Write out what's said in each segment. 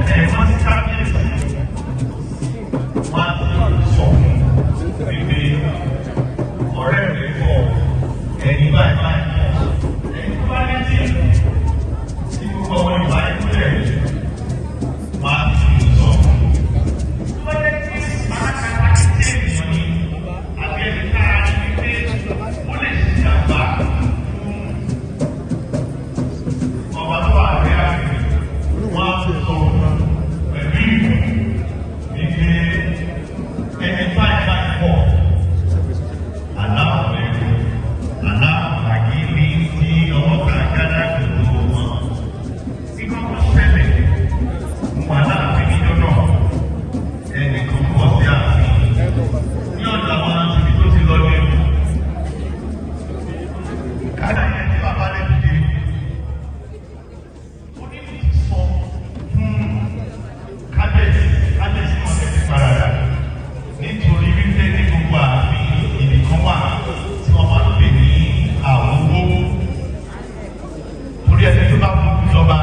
Ọkàn ẹ̀ mọ́ sí kábíyèsí, wọ́n á ti sọ fún wípé ọ̀rẹ́ rẹ̀ bọ̀, ẹni báyìí báyìí bọ̀. Ẹni tó bá létí tí gbogbo ọmọ Yorùbá yẹn kúlẹ̀, wọ́n á ti sọ fún. Tó bá jẹ́ pé alákatakítí ènìyàn ni àbí ẹni tá a rí wípé ó lè ṣàgbá fún ọba tó wà ní àgbègbè, wọ́n á sọ pẹ̀lú ìlú wípé ẹni báyìí báyìí pọ̀. Aláwọ̀ ẹ̀rọ aláwọ̀ àgírí tí ọwọ́ ká gádà gbogbo wọn. Ikọ́ kó ṣẹlẹ̀ ń wà láàfin níjọ́ náà, ẹnìkan pọ̀ sí ààfin ní ọ̀dọ̀ àwọn ibi tó ti lọ ní ewu. Kádà yẹn tí bàbá lè dìde. Ó ní ti sọ fún kábíyèsí, kábíyèsí náà tẹ̀sí parada nítorí wípé ní gbogbo ààfin, ibì kan wà tí wọ́n máa ń pè ní àwòwó, torí ẹni tó bá fojú jọba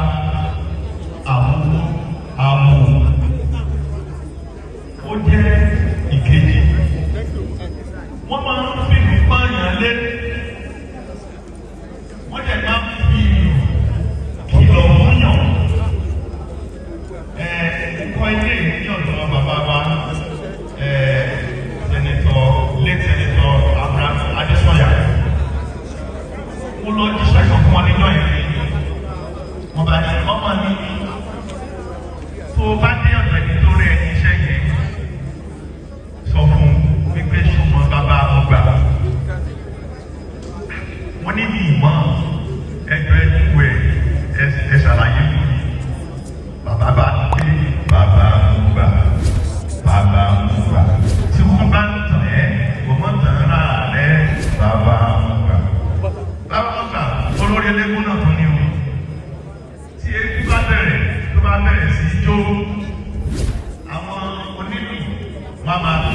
àwòwó àmò ó jẹ́ ìkejì. Wọ́n máa ń fi ìlú pààyàn lé, wọ́n dẹ̀ máa ń fi ìlú kìlọ̀ fúnyàn. Ẹ̀ kọ́ ilé ní ọ̀dọ̀ bàbá wa, Senator, late Senator Abraham Adesanya. Mo lọ jíṣẹ́ kan fún wọn níjọ́ yẹn ni wọ́n bá ní, ọmọ mi, tó o bá dé ọ̀dọ̀ ẹni tó rí ẹni iṣẹ́ yẹn, sọ fún wípé súnmọ́ bàbá ọgbà. Wọ́n ní mi ìmọ̀ ẹjọ́ ẹjú ẹ ẹ ṣàlàyé fún mi. Bàbá bá dé, bàbá ń gbà, bàbá ń gbà, tí wọ́n bá ń tàn ẹ́, kò mọ̀ tàn ra rẹ̀. Bàbá ń gbà, bàbá ń gbà, olórí eléégún náà tún ní o. Tí eégún bá bẹ̀rẹ̀, tó bá bẹ̀rẹ̀ sí í jó, àwọn onílù wọn máa fi